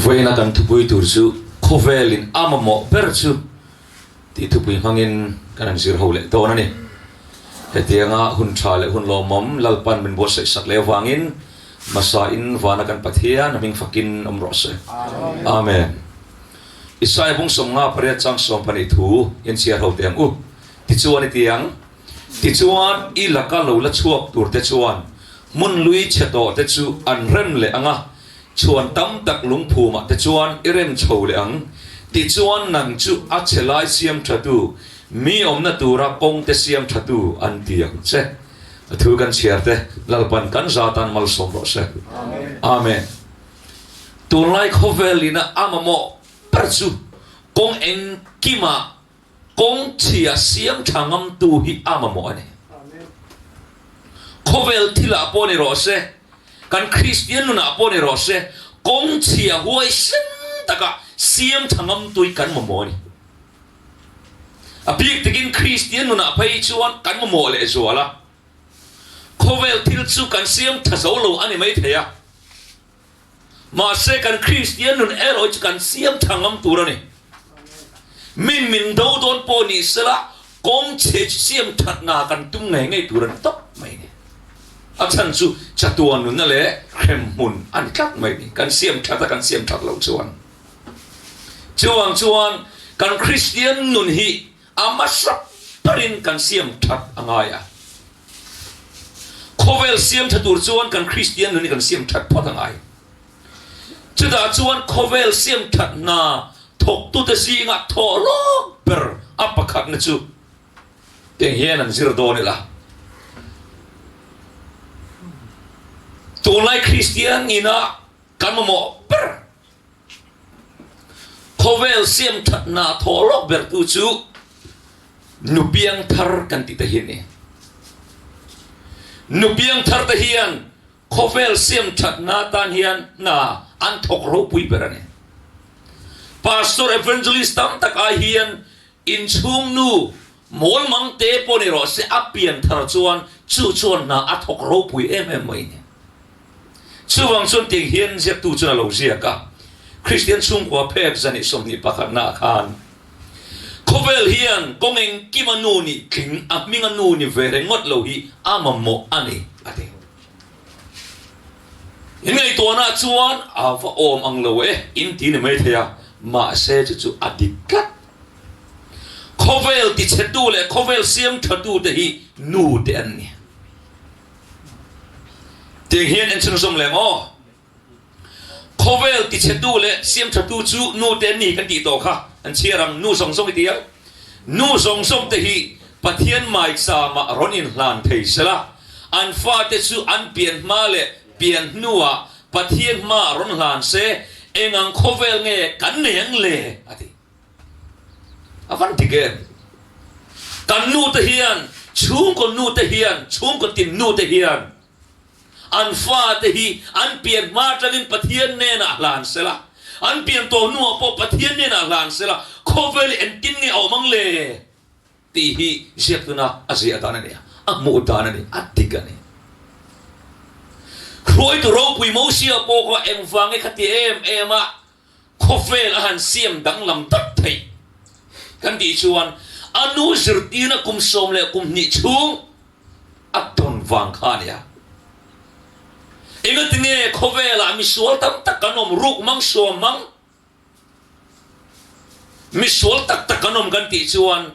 Vawiina kan thupui tur chu Khawvelin a mamawh ber chu tih thupui hmangin kan han zir ho leh dawn a ni. Hetianga hun tha leh hun lawmawm Lalpan min buatsaih sak leh avangin hmasain vana kan Pathian a hming fakin awm rawh se. Amen. Isaiah bung 58 chang 12 thu in chhiar ho teh ang u. Tichuan i ti ang. Tichuan i laka lo la chhuak tur te chuan hmun lui chhe tawh te chu an rem leh ang a, chhuan tam tak lungphumah te chuan i rem chho leh ang. Tichuan nang chu a chhe lai siam thatu, mi awmna tura kawng te siam thatu an ti ang che. A thu kan chhiar te Lalpan kan za tan malsawm rawh se. Amen. Tunlai khawvel ina a mamawh ber chu kawng engkimah Kawng chhia siam tha ngamtu hi a mamawh a ni. Khawvel thilah pawh ni rawh se, kan Kristian nunah pawh ni rawh se, kawng chhia huaisen taka siam tha ngamtu hi kan mamawh a ni. A bik takin Kristian nunah phei chuan kan mamawh lehzual a. Khawvel thil chu kan siam tha zo lo a ni maithei a. Mahse kan Kristian nun erawh hi chu kan siam tha ngam tur a ni. Min min do dawn pawh ni sela kawng chhe chu siam that hna kan tum ngei ngei tur a ni tawp mai ni. A chhan chu chatuan nunna leh hremhmun a ni tlat mai ni. Kan siam that a kan siam that loh chuan. Chuvang chuan kan Kristian nun hi a hmasa berin kan siam that a ngai a. Khawvel siam tha tur chuan kan Kristian nun hi kan siam that phawt a ngai. Chutah chuan khawvel siam that hna thawktute zingah thawh lawk ber a pakhatna chu tiang hian an zir dawn ila. Tunlai Kristian ina kan mamawh ber Khawvel siam that hna thawh lawk bertu chu nu piangthar kan tih te hi a ni. Nu piangthar te hian khawvel siam that hna tan hian hna an thawk ropui ber a ni. Pastor Evangelist tam tak ai hian inchhung nu mawl mang te pawh ni rawh se a pianthar chuan chu chuan hna a thawk ropui em em mai a ni. Chuvang chuan tiang hian ziaktu chuan a lo ziak a, Kristian chhungkua phek zan i 21 naah khan, Khawvel hian kawng engkima nu nih tling, a hminga nu ni ve ringawt lo hi a mamawh a ni, a ti. In ngaihtuahnaah chuan a va awm ang lo e, in ti ni maithei a, mahse chu chu a dik tlat. Khawvel tichhetu leh khawvel siamthatu te hi nu te an ni. Tiang hian en chhunzawm leh maw? Khawvel tichhetu leh siamthatu chu nu te an ni kan tih tawh kha an chhiar ang. Nu zawng zawng i ti ang. Nu zawng zawng te hi Pathian maichama rawn inhlan thei sela, an fate chu an pian hma leh pian hnuah Pathian hmaah rawn hlan se, eng ang khawvel nge kan nei ang le? a ti. A van dik em? Kan nu te hian, chhungkaw nu te hian, chhungkaw tin nu te hian an fa te hi an pian hma atangin Pathian hnenah hlan sela, an pian tawh hnuah pawh Pathian hnenah hlan sela, khawvel hi engtin nge a awm ang le? Tih hi ziaktuna a ziah dan a ni a, a hmuh dan a ni, a dik a ni. Hruaitu ropui Mosia pawh kha engvange kha ti em em a, Khawvel a han siam danglam tak theih kan tih chuan a nu zirtirna kum 12 chhung a tawn vang kha a ni a. Engatinge khawvelah misual tam tak kan awm, ruk mang suam mang, misual tak tak kan awm kan tih chuan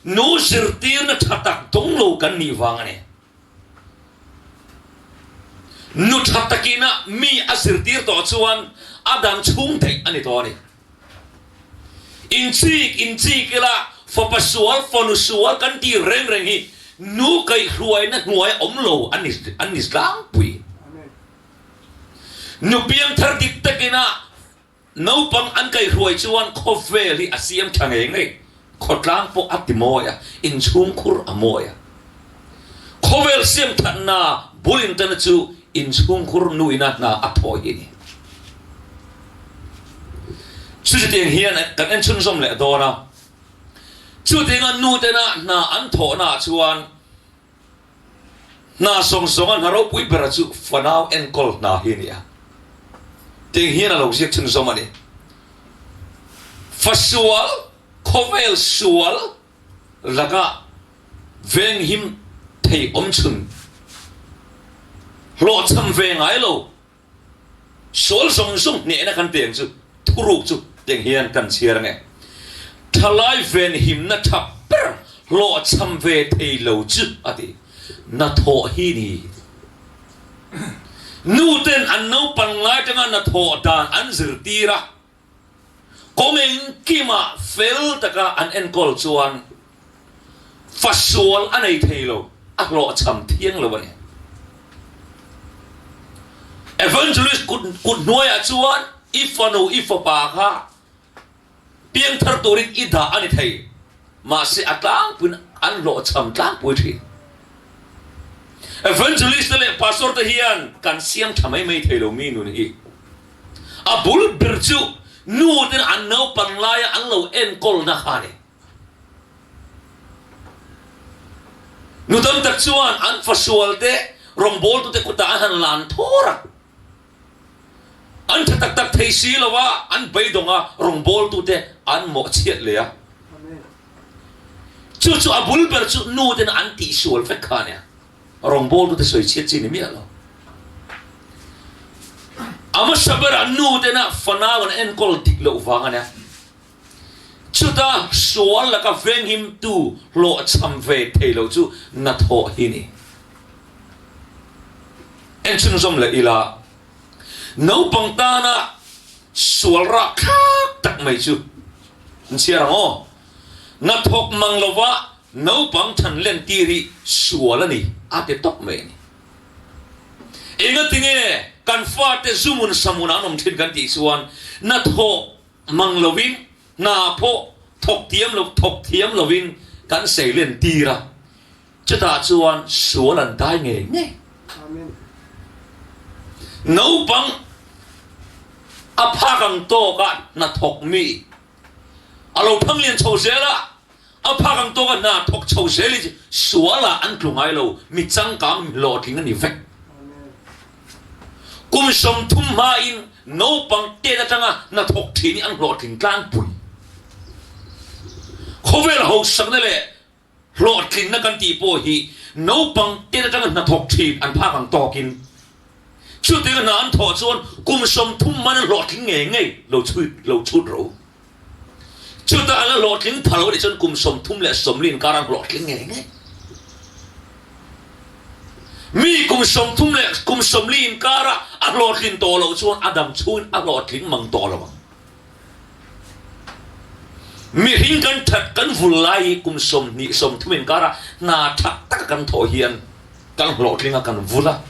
nu zirtirna tha tak dawng lo kan nih vang a ni. Nu tha takina mi a zirtir tawh chuan a dang chhung theih a ni tawh a ni. Inchik inchik ila fapa sual fanu sual kan tih reng reng hi nu kaihhruaina hnuai awm lo an ni an ni tlangpui. Nu piangthar dik takina Naupang an kaihruai chuan khawvel hi a siam tha ngei ngei, khawtlang pawh a ti mawi a, inchhungkhur a mawi a. Khawvel siam thatna bul intana chu inchhungkhur nu ina hna a thawi hi a ni. Chutiang hian kan en chhunzawm leh dawn a, chutianga nu tena hna an thawhnaah chuan Hna zawng zawnga hna ropui bera chu fanau enkawl hna hi a ni a. Tiang hian a lo ziak chhunzawm a ni. Fa sual, khawvel sual lakah venghim thei awm chhun hlawhchham ve ngai lo sual zawng zawng hnehna kan pe ang chu thuruk chu tiang hian kan chhiar ange. Thalai venhimna tha ber hlawhchham ve thei lo chu a ti. Hnathawh hi ni. Nu ten an naupan ngai tanga hnathawh dan an zirtir a, kawng engkimah fel taka an enkawl chuan fasual a nei thei lo, a hlawhchham thiang lo a ni. Evangelist kut kut hnuaiah chuan i fanu i fapa kha Piangthar turin i dah a ni thei, mahse a tlangpuiin an hlawhchham tlangpui thin. Evangelist te leh Pastor te hian kan siam tha mai mai thei lo mi nun hi. A bul ber chu nu ten an naupan laia an lo enkawlna kha a ni. Nu tam tak chuan an fasual te rawngbawltute kutah an han lan thawr a. An tha tak tak thei si lo a, an beidawng a, rawngbawltute an mawhchhiat leh a. Chu chu a bul ber chu nu ten an tihsual vek kha a nia. Rawngbawltute sawichhiat chi ni miah lo. A hmasa berah nu tena fanau an enkawl dik loh vang a nia. Chuta sual laka venghimtu hlawhchham ve thei lo chu hnathawh hi ni. En chhunzawm leh ila, naupang tana sual rah thlak tak mai chu an chhiar ang aw. Hnathawk mang lova naupang than len tir hi sual a ni a ti tawp mai a ni. Engatinge kan fate zumun samun an awm thin kan tih chuan hnathawh Mang lovin, hna pawh thawk thiam lo thawk thiam lovin kan seilen tir a, chutah chuan sual an dai ngei ngei. Naupang a phak ang tawka hna thawk mi a lo thang lian chho zel a, a phak ang tawka hna thawk chho zel hi chu sualah an tlu ngai lo, mi changkang mi hlawhtling a ni vek. Kum 30 hmain naupang tet atanga hnathawk thin hi an hlawhtling tlangpui. Khawvel hausakna leh hlawhtlinna kan tih pawh hi naupang tet atanga hnathawk thin an phak ang tawkin chutianga hna an thawh chuan kum 30 hmain an hlawhtling ngei ngei lo chhui lo chhut rawh u. Chutah an la hlawhtling pha lo anih chuan kum 34 inkar an hlawhtling ngei ngei. Mi kum 30 leh kum 40 inkara a hlawhtlin tawh loh chuan a dam chhungin a hlawhtling mang tawh lo ang. Mihring kan that kan vul lai hi kum 20 30 inkara hna tha taka kan thawh hian kan hlawhtling a kan vul a.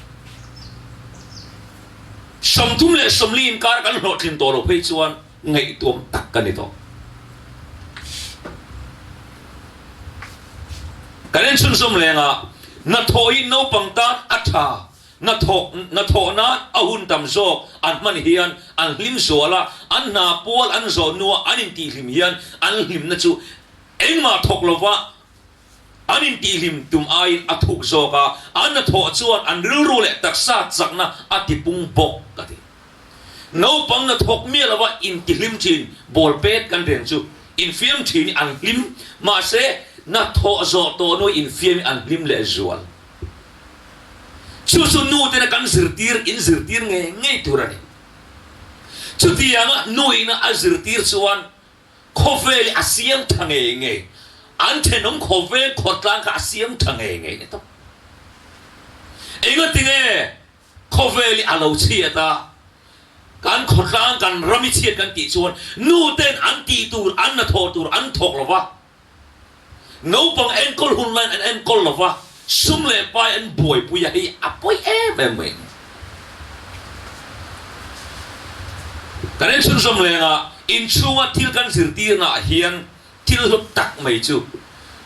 30 leh 40 inkara kan hlawhtlin tawh loh phei chuan ngaihtuam tak ka ni tawh. Kan inchhunzawm lengah hnathawh hi naupang tan a tha, hnathawh hnathawh nan a hun tam zawk an hman hian an hlim zual a, an hna pual an zawh hnua an intihhlim hian an hlimna chu engmah thawk lova an intihhlim tum aiin a thuk zawk a, an hnathawh chuan an rilru leh taksa chakna a tipung bawk a ti. Naupang na thawk miah lova intihlim thin ball pet kan reng chu infiam thin hi an hlim, mahse na thawh zawh tawh hnu infiam hi an hlim leh zual. Chu chu nu tena kan zirtir in zirtir ngei ngei tur a ni. Chutianga nu ina a zirtir chuan khawvel hi a siam tha ngei ngei, an thenawm khawvel khawtlang kha a siam tha ngei ngei ni tawp. Engatinge Khawvel hi a lo chhiat a, kan khawtlang kan ram i chhiat kan tih chuan nu ten an tih tur an hnathawh tur an thawk lo va, naupang enkawl hun laiin an enkawl lo va, sum leh pai an buaipui a, hei a pawi em em mai a ni. Kan enchhunzawm lengah inchhunga thil kan zirtirnaah hian Thil hlu tak mai chu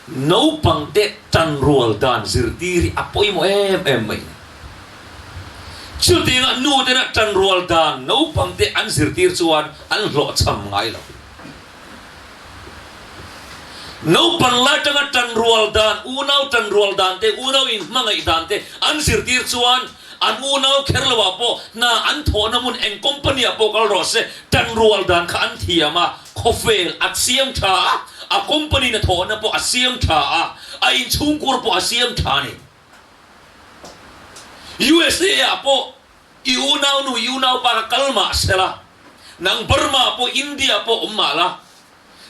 naupangte tanrual dan zirtir hi a pawimawh em em mai. Chutianga nu tena tanrual dan naupangte an zirtir chuan an hlawhchham ngai lo. Naupan lai tanga tanrual dan, unau tanrual dan te, unau inhmangaih dan te an zirtir chuan An unau kher lo ah pawh hna an thawhna hmun eng company ah pawh kal rawh se, tanrual dan kha an thiam a, khawvel a siam tha a, a company hna thawhna pawh a siam tha a, a inchhungkur pawh a siam tha a ni. USA ah pawh i unaunu, i unaupa kha kal mah sela, nang Burma ah pawh India ah pawh awm mah la,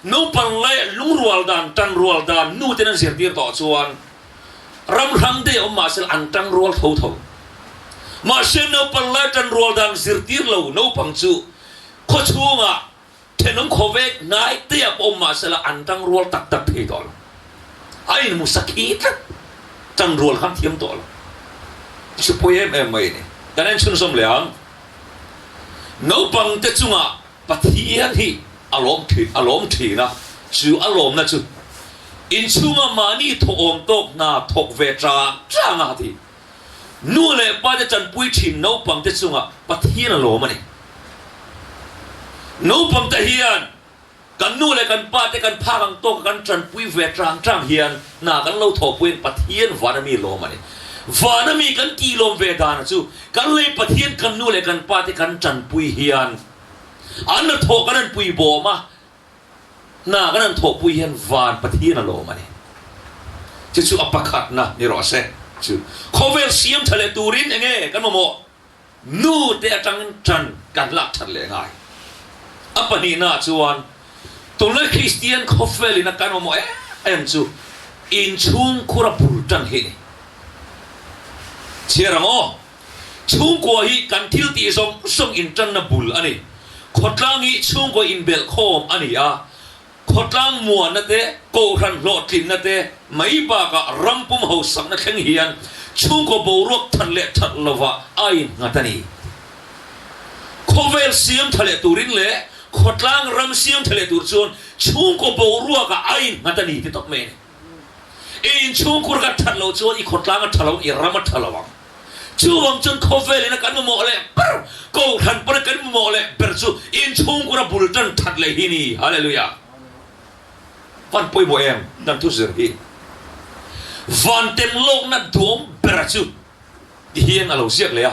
Naupang leh lungrual dan, tanrual dan nu ten an zirtir tawh chuan ram hrang te awm mahse an tangrual tho tho. Mahse naupang lai tanrual dan zirtir lo naupang chu khaw chhungah thenawm khawvek hnai te ah pawh awm mahse la an tangrual tak tak thei tawh lo. A inhmu sakhi tlat tanrual khan thiam tawh lo. Chu pawi em em mai a ni. Kan en chhunzawm leh ang. Naupang te chungah Pathian hi a lawm thin, a lawm thin a, chu a lawmna chu inchhunga mahni thawhawm tawk hna thawk ve chang chang a ti. Nu leh pa te tanpui thin naupang te chungah Pathian a lawm a ni. Naupang te hian Kan nu leh kan pa te kan phak ang tawka kan tanpui ve chang chang hian hna kan lo thawhpuiin Pathian vana mi lawm a ni. Vana mi kan tih lawm ve dana chu kan lei Pathian kan nu leh kan pa te kan tanpui hian an hnathawh kan han pui bawm a, hna kan han thawhpui hian van Pathian a lawm a ni. Chu chu a pakhatna ni rawh se. Chu khawvel siam tha leh turin enge kan mamawh? Nu te atangin tan kan lak that leh ngai. A pahnihna chuan tunlai Kristian khawvel ina kan mamawh em em chu inchhungkhur a bul tan hi a ni. Chhiar ang aw, chhungkua hi kan thil tih zawng zawng intanna bul a ni. Khawtlang hi chhungkua inbelh khawm a ni a, Khawtlang muanna te, kohhran hlawhtlinna te mai bakah ram pum hausakna thleng hian chhungkaw boruak that leh that lovah a innghat a ni. Khawvel siam tha leh turin leh khawtlang ram siam tha leh tur chuan chhungkaw boruakah a innghat a ni ti tawp mai a ni. I inchhungkhur kha that loh chuan i khawtlang a tha lo ang, i ram a tha lo ang. Chuvang chuan khawvel ina kan mamawh leh ber, kohhran pawna kan mamawh leh ber chu inchhungkura bul tan that leh hi ni. Hallelujah! Van pawimawh em kan thu zir hi. Van tem lawkna duam bera chu ti hian a lo ziak leh a.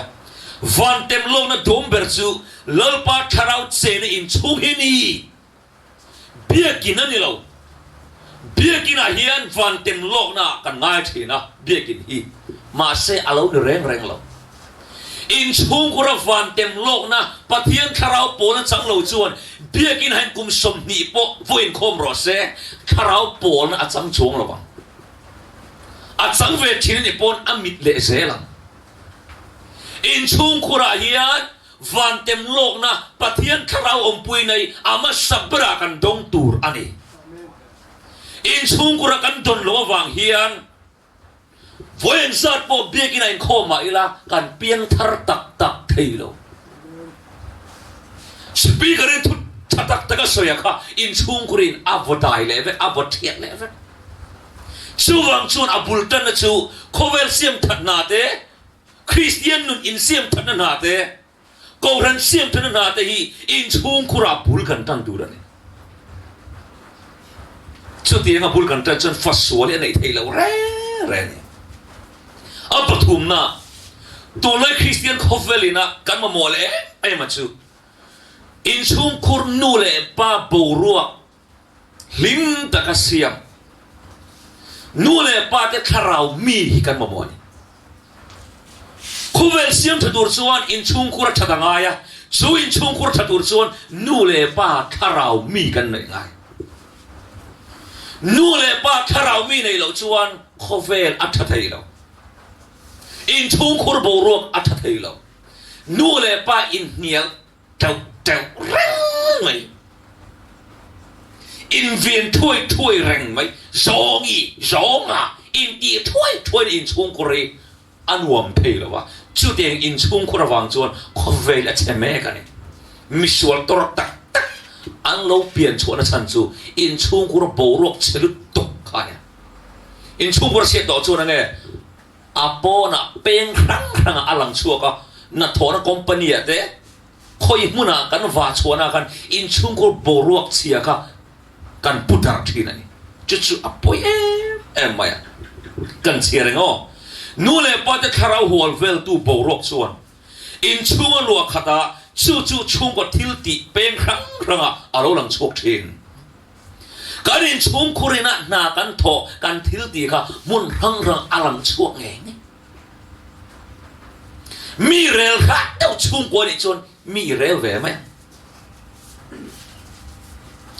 Van tem lawkna duam ber chu Lalpa Thlarau chena inchhung hi ni. Biakin a ni lo. Biakinah hian van tem lawknaah kan ngai thin a, biakin hi. Mahse a lo ni reng reng lo. Inchhungkura van tem lawkna Pathian thlarau pawl a chang lo chuan biakin hain kum 20 pawh vaw inkhawm rawh se, thlarau pawlna a chang chuang lo ang. A chang ve thin a nih pawn a mit leh zel ang. Inchhungkhurah hian Van tem lawkna Pathian thlarau awmpui nei a hmasa berah kan dawng tur a ni. Inchhungkura kan dawn loh avang hian vawiin zat pawh biakin a inkhawm mah ila kan piang thar tak tak thei lo. Speaker in thu tha tak tak a sawi a kha inchhungkurin a vaw dai leh vek, a vaw thiat leh vek. Chuvang chuan a bul tanna chu khawvel siam that hna te, Kristian nun insiam thatna hna te, Kohhran siam thatna hna te hi inchhungkhurah bul kan tan tur a ni. Chutianga bul kan tan chuan fa sual hi a neih theih loh reng reng a ni. A pathumna, tunlai Kristian khawvel ina kan mamawh leh em em a chu inchhungkhur nu leh pa boruak Hlim taka siam nu leh pa te thlarau mi hi kan mamawh a ni. Khawvel siam tha tur chuan inchhungkhur a that a ngai a, chu inchhungkhur tha tur chuan nu leh pa thlarau mi kan neih ngai. Nu leh pa thlarau mi neih loh chuan khawvel a tha thei lo. Inchhungkhur boruak a tha thei lo. Nu leh pa inhnial teuh teuh reng mai, invian thuai thuai reng mai, zawngi zawnga intih thuai thuai na inchhungkhur hi a nuam thei lo a, chutiang inchhungkhur avang chuan khawvel a chhe mek a ni. Misual tawr tak tak an lo pian chhuahna chhan chu inchhungkhur boruak chhe lutuk kha a ni. Inchhungkhur a chhiat tawh chuan enge A pawnah peng hrang hrangah a lang chhuak a, hnathawhna company ah te khawi hmunah kan va chhuahna khan inchhungkhur boruak chhia kha kan pu dar thin a ni. Chu chu a pawi em em mai a, kan chhiar eng aw. Nu leh pa te thlarau hual veltu boruak chuan inchhunga luah khatah chu chu chhungkaw thil tih peng hrang hrangah a lo lang chhuak thin. Kan inchhungkhur ina hna kan thawh kan thil tih kha hmun hrang hrang a lang chhuak ngei ngei. Mi rel hrat deuh chhungkua nih chuan mi rel ve mai ang.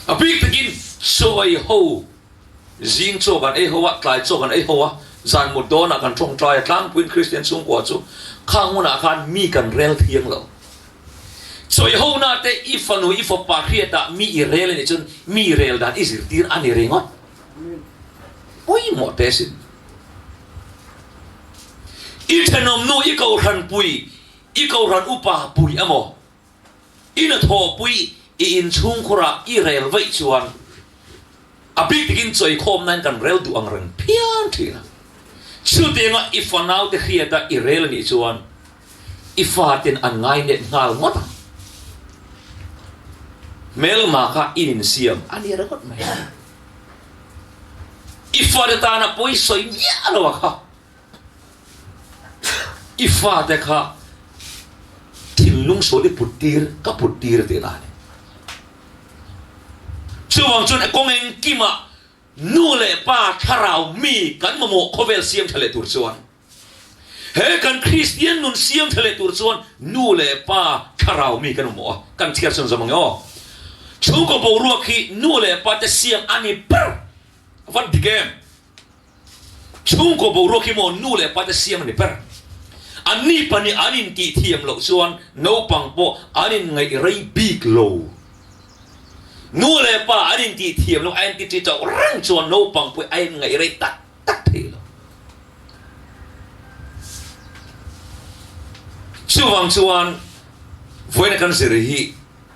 A bik takin sawi ho zing chaw kan ei ho a, tlai chaw kan ei ho a, zan mut dawnah kan tawngtai a, tlangpuiin Kristian chhungkua chu khang hunah khan mi kan rel thiang lo. Sawi hona te i fanu i fapa hriatah mi i rel a nih chuan mi rel dan i zirtir a ni ringawt. Pawimawh te sin. I thenawmnu i kohhranpui, i kohhran upa pui emaw, i hnathawhpui i inchhungkhurah i rel vaih chuan a bik takin chawikhawm nain kan rel duh ang reng phian thin a. Chutianga i fanaute hriata i rel a nih chuan i faten an ngainep nghal ngawt ang. Hmelma kha in insiam a ni ringawt mai. I fate tana pawi sawi miah lo a kha. I fate kha thinlung sual i put tir, ka put tir tihna a ni. Chuvang chuan kawng engkimah nu leh pa thlarau mi kan mamawh khawvel siam tha leh tur chuan He kan Kristian nun siam tha leh tur chuan nu leh pa thlarau mi kan awmawh a, kan chhiar chhan zawm ang e aw. Chhungkaw boruak hi nu leh pa te siam a ni ber. A van dik em? Chhungkaw boruak hi maw nu leh pa te siam a ni ber. Anni pahnih an intih thiam loh chuan naupang pawh an inngaih rei bik lo. Nu leh pa an intih thiam loh a inti ṭi chauh reng chuan naupang pawh a inngaih rei tak tak thei lo. Chuvang chuan vawiina kan zir hi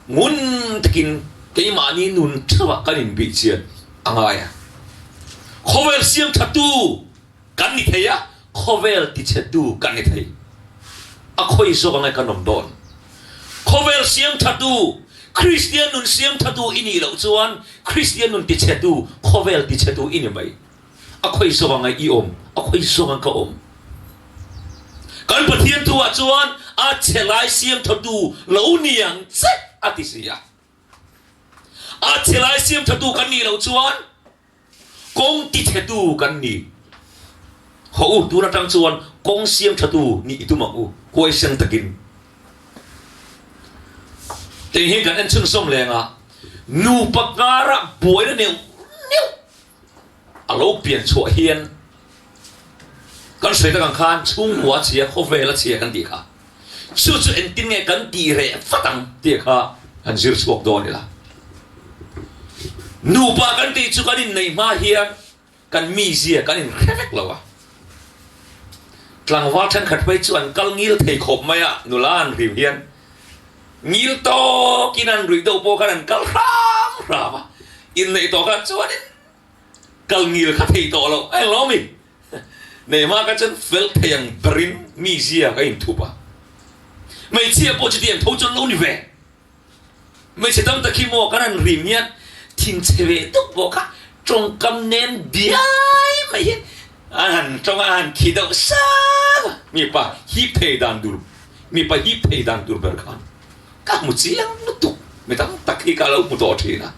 ngun takin keimahni nun theuhah kan inbih chian a ngai a. Khawvel siam thatu kan ni thei a, khawvel tichhetu kan ni thei. A khawi zawk angai kan awm dawn. Khawvel siam thatu, Kristian nun siam thatu i nih loh chuan Kristian nun tichhetu, khawvel tichhetu i ni mai. A khawi zawk anga i awm, a khawi zawk ang ka awm. Kan Pathian thu ah chuan a chhe lai siam thatu lo ni ang che a ti si a. A chhe lai siam thatu kan nih loh chuan kawng ti chhetu kan ni. Hawh u, tun atang chuan kawng siam thatu nih i tum ang u, huaisen takin. Kei hi kan en chhunzawm leng a, nupa karah buaina neuh neuh A lo pian chhuah hian kan sawi tak ang khan chhungkua a chhia, khawvel a chhia kan tih kha. Chu chu engtin nge kan tih reh vat ang tih kha kan zir chhuak dawn ila. Nupa kan tih chu kan inneih hma hian kan mizia kan inhre vek lo a. Tlangval thenkhat phei chu an kal ngil thei khawp mai a, nula an hrim hian ngil tawkin an ruih deuh pawh khan an kal hram hram a, inneih tawh khan chuanin kal ngil kha thei tawh loh a englo mi? Nei hma kha chuan fel thei ang berin mizia ka inthup a, hmeichhia pawh chutiang tho chuan lo ni ve. Hmeichhe tam tak hi maw kan han rim hian thinchhe ve deuh pawh kha tawngkam nem diai mai hian an han tawng a, an han khi deuh sang a, mipa hip thei dan tur, mipa hip thei dan tur ber khan ka hmu chiang lutuk, mi tam tak hi ka lo hmu tawh thin a.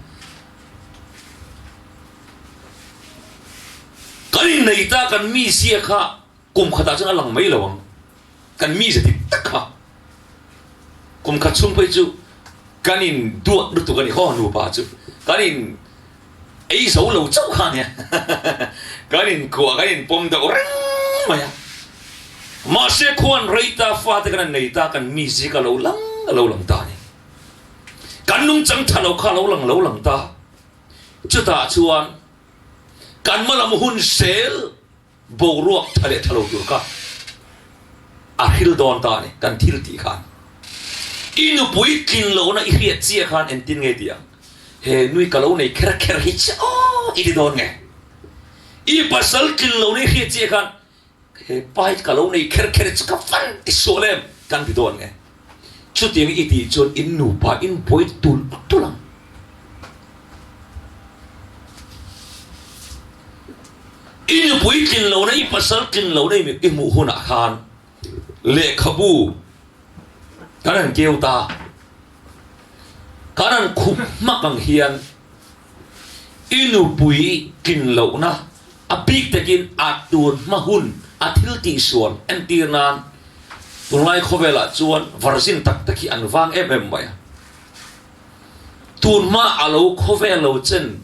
Kan innei ta kan mizia kha kum khatah chuan a lang mai lo ang. Kan mizia dik tak kha kum khat chhung phei chu kan in duat lutuk a ni haw nupa chu kan in ei zo lo chauh kha ania kan in kuah kan in pawm deuh reng mai a mahse khuan rei ta fate kan an nei ta kan mizia kha lo lang a lo lang ta a ni kan nungchang tha lo kha a lo lang lo lang ta chutah chuan kan hmalam hun sel Boruak tha leh tha lo tur kha a hril dawn ta a ni, kan thil tih khan. I nupui tlin lohna i hriat chiah khan engtin nge tih ang? He nui ka lo nei kher kher hi che aw i ti dawn nge? I pasal tlin lohna i hriat chiah khan he pa hi ka lo nei kher kher hi chu ka van ti sual em kan ti dawn nge? Chutiang i tih chuan in nupa in buai tulh tulh ang. I nupui tlin lohna, i pasal tlin lohna i hmuh hunah khan lehkhabu kan han keu ta, kan han khup hmak ang hian i nupui tlin lohna a bik takin a tun hma hun a thil tihsual entir nan tunlai khawvelah chuan virgin tak tak hi an vang em em mai a. Tun hma a lo khawvel lo chen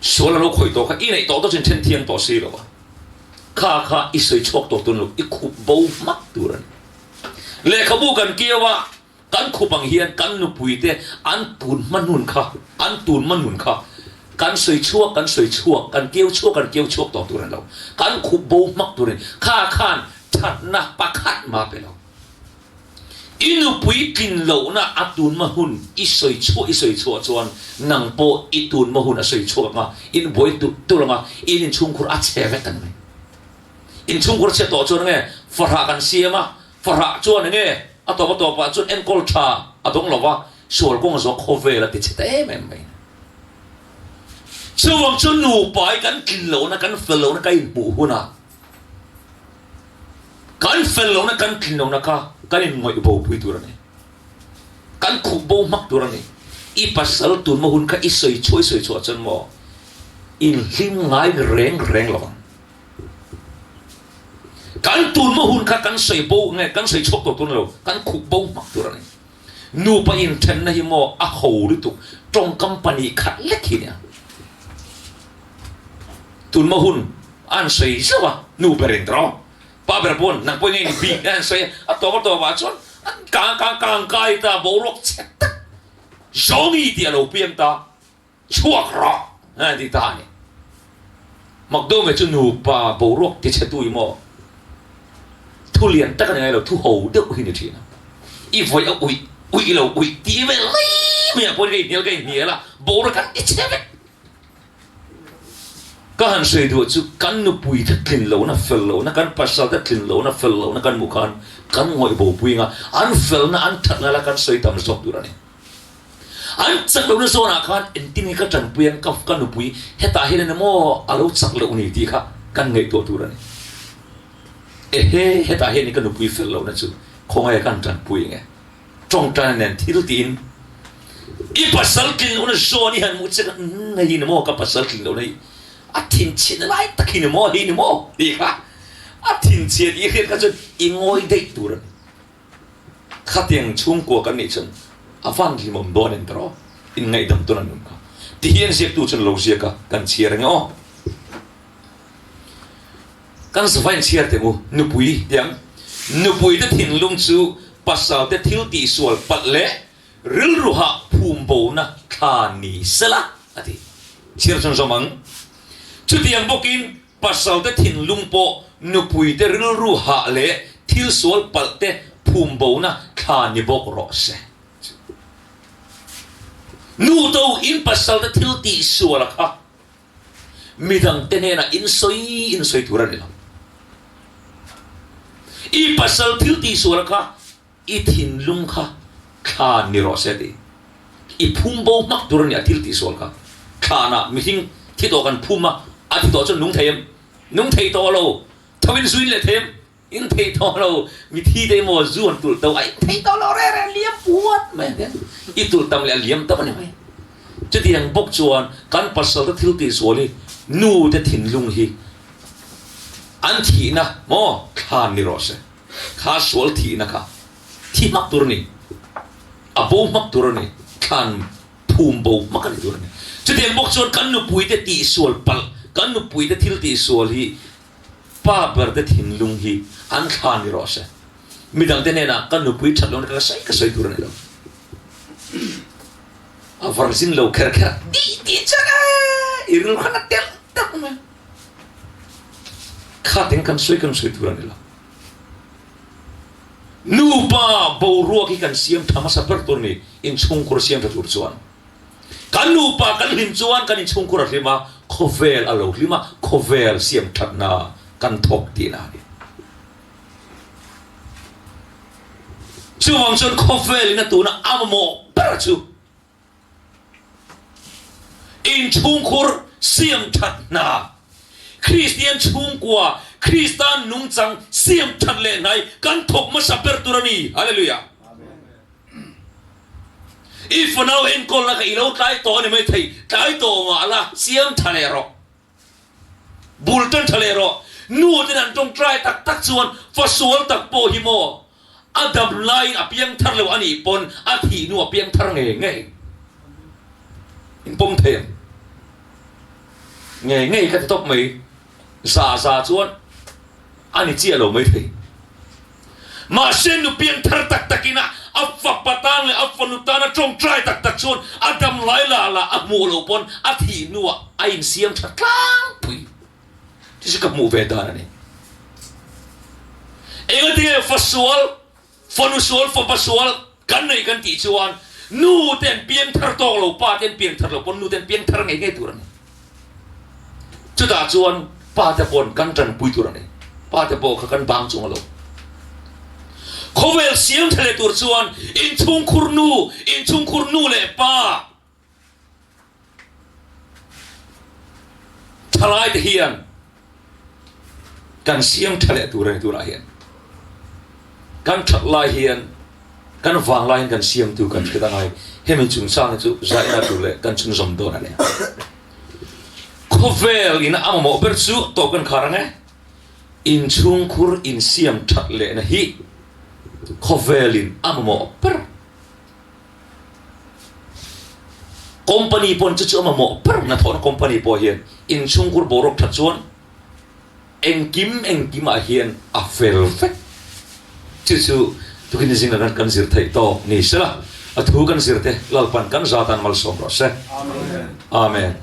sual a lo khawih tawh kha i neih tawh tawh chin then thiang tawh si lo a, kha kha i sawi chhuak tawh tun lo i khup bo hmak tur a ni. Lehkhabu kan keu a, kan khup ang hian kan nupui te an tun hma nun kha, an tun hma nun kha kan sawi chhuak kan sawi chhuak, kan keu chhuak kan keu chhuak tawh tur a ni lo. Kan khup bo hmak tur a ni. Kha khan thatna pakhat mah pe lo. I nupui tlin lohna a tunma hun i sawi chhuah i sawi chhuah chuan nang pawh i tunma hun a sawi chhuak anga, in buai tulh tulh anga, in inchhungkhur a chhe vek ang mai. Inchhungkhur a chhe tawh chuan enge fahrah kan siam a, fahrah chuan enge a tawp a tawpah chuan enkawl tha a dawng lo va, sual kawng a zawh khawvel a ti chhe ta em em mai. Chuvang chu nupa i kan tlin lohna kan fel lohna ka inhmuh hunah, Kan fel lohna, kan tlin lohna kha kan inngawih bo pui tur a ni. Kan khuh bo hmak tur a ni. I pasal tunma hun kha i sawi chhuah i sawi chhuah chuan maw inhlim ngai reng reng lo ang. Kan tunma hun kha kan sawi bo nge kan sawi chhuak tawh tur a ni lo, kan khuh bo hmak tur a ni. Nupa inthenna hi maw a ho lutuk tawngkam 2 lek hi nia. Tunma hun a han sawi zauh a, nu ber in tawh pa ber pawn nang pawh in bik a han sawi a, a tawp a tawp ah chuan an kang kang kang kai ta boruak chhe tak Johnny tih a lo piang ta chhuak rawh a ti ta a ni. Makdome chu nupa boruak ti chhe tu i maw thu lian tak a ni ngai lo thu ho deuh hi ni thin a, i vawi a uih uih lo uih tih vel mai mai ah pawhin ka inhnial ka inhnial a boruak kan ti chhe vek. Ka han sawi duh chu kan nupui te tlin lohna fel lohna, kan pasal te tlin lohna fel lohna kan hmuh khan kan ngawih bo pui anga an felna an thatna la kan sawi tam zawk tur a ni. An chak lohna zawnah khan engtin nge ka tanpui ang ka ka nupui hetah hian eng emaw a lo chak loh ni tih kha kan ngaihtuah tur a ni. Ehe hetah hian ka nupui fel lohna chu khawngaih kan tanpui nge? Tawngtaina nen thil tiin i pasal tlin lohna zawn i han hmuh che kha umm hei hi ni maw ka pasal tlin lohna hi a thinchhiatna lai tak hi ni maw hei ni maw tih kha a thinchhiat i hriat kha chuan i ngawi daih tur a ni. Khatiang chhungkua kan nih chuan a van hlimawm dawn em tawh in ngaihdam tawn an awm kha ti hian ziaktu chuan lo ziak a kan chhiar ang e aw. Kan zavain chhiar teh u, nupui tiang nupuite thinlung chu pasalte thil tihsual palh leh rilruha phum bona thla ni sela a ti. Chhiar chuan zawm ang. Chutiang bawkin pasalte thinlung pawh nupuite rilru hah leh thil sual palh te phum bona thla ni bawk rawh se. Nu to in pasalte thil tihsual a kha. Midangte hnenah in sawi in sawi tur a ni lo. I pasal thil tihsual kha i thinlung kha thlan ni rawh se a ti. I phum bo hmak tur a ni a thil tihsual kha. Thlanah mihring thi tawh kan phum a, a thi tawh chuan nung thei em? Nung thei tawh lo. Tho in zuin leh thei em? In thei tawh lo, mithi te emaw zu an tulh to a, in thei tawh lo reh reh liam puat mai ang i tulh tam leh a liam tam a ni mai. Chutiang bawk chuan kan pasal te thil tihsual hi nu te thinlung hi an thihna maw thlan ni rawh se, kha sual thihna kha thi hmak tur a ni, a bo hmak tur a ni, thlan phum bo hmak a ni tur a ni. Chutiang bawk chuan kan nupui te tihsual palh, kan nupui te thil tihsual hi Pa ber te thinlung hi an thla ni rawh se. Midangte hnenah ka nupui that lohna ka sawi ka sawi tur a ni lo. A virgin lo kher kher a tih tih chuan e i rilru khan a telh telh mai. Khatin kan sawi kan sawi tur a ni lo. Nupa boruak hi kan siam tha hmasa ber tur a ni inchhungkhur siam tha tur chuan. Kan nupa kan hlim chuan kan inchhungkhur a hlim a, khawvel a lo hlim a, khawvel siam thatna kan thawk tihna a ni. Chuvang chuan khawvelin a tuna a mamawh ber chu inchhungkhur siam thatna. Kristian chhungkua, Krista nungchang siam that leh hnai kan thawk hmasa ber tur a ni. Hallelujah! I fanau enkawlna kha i lo tlai tawh a ni maithei, tlai tawh mah la siam tha leh rawh. Bul tan tha leh rawh. Nu ten an tawngtai tak tak chuan fa sual tak pawh hi maw a dam laiin a piang thar lo a nih pawn a thih hnu a piang thar ngei ngei. In pawm thei ang. Ngei ngei ka ti tawp mai. Za za chuan a ni chiah lo maithei. Mahse nu piang thar tak takin a a fapa tan leh a fanu tana tawngtai tak tak chuan a dam lai lah lah a hmuh loh pawn a thih hnuah a insiam tha tlangpui. Chu chu ka hmuh ve dan a ni. Engatinge fa sual, fanu sual, fapa sual kan nei kan tih chuan nu te an piang thar tawk lo, pa te an piang thar lo pawn nu te an piang thar ngei ngei tur a ni. Chutah chuan pa te pawn kan tanpui tur a ni. Pa te pawh kha kan bang chung a lo. Khawvel siam tha leh tur chuan inchhungkhur nu, inchhungkhur nu leh pa thalai te hian Kan siam tha leh tur a ni tunah hian. Kan that lai hian kan vang lai hian kan siamtu kan hriat a ngai. Hemi chungchang hi chu zaina tur leh kan chhunzawm dawn a ni. Khawvel in a mamawh ber chu tawp kan khar ang e. Inchhungkhur insiam that lehna hi khawvel in a mamawh ber. Company pawn chu chu a mamawh ber hnathawhna company pawh hian inchhungkhur boruak that chuan engkim engkim ah hian a fel vek. Chu chu tukin zinga kan kan zir theih tawk ni sela a thu kan zir te Lalpan kan zatan malsawm rawh se. Amen.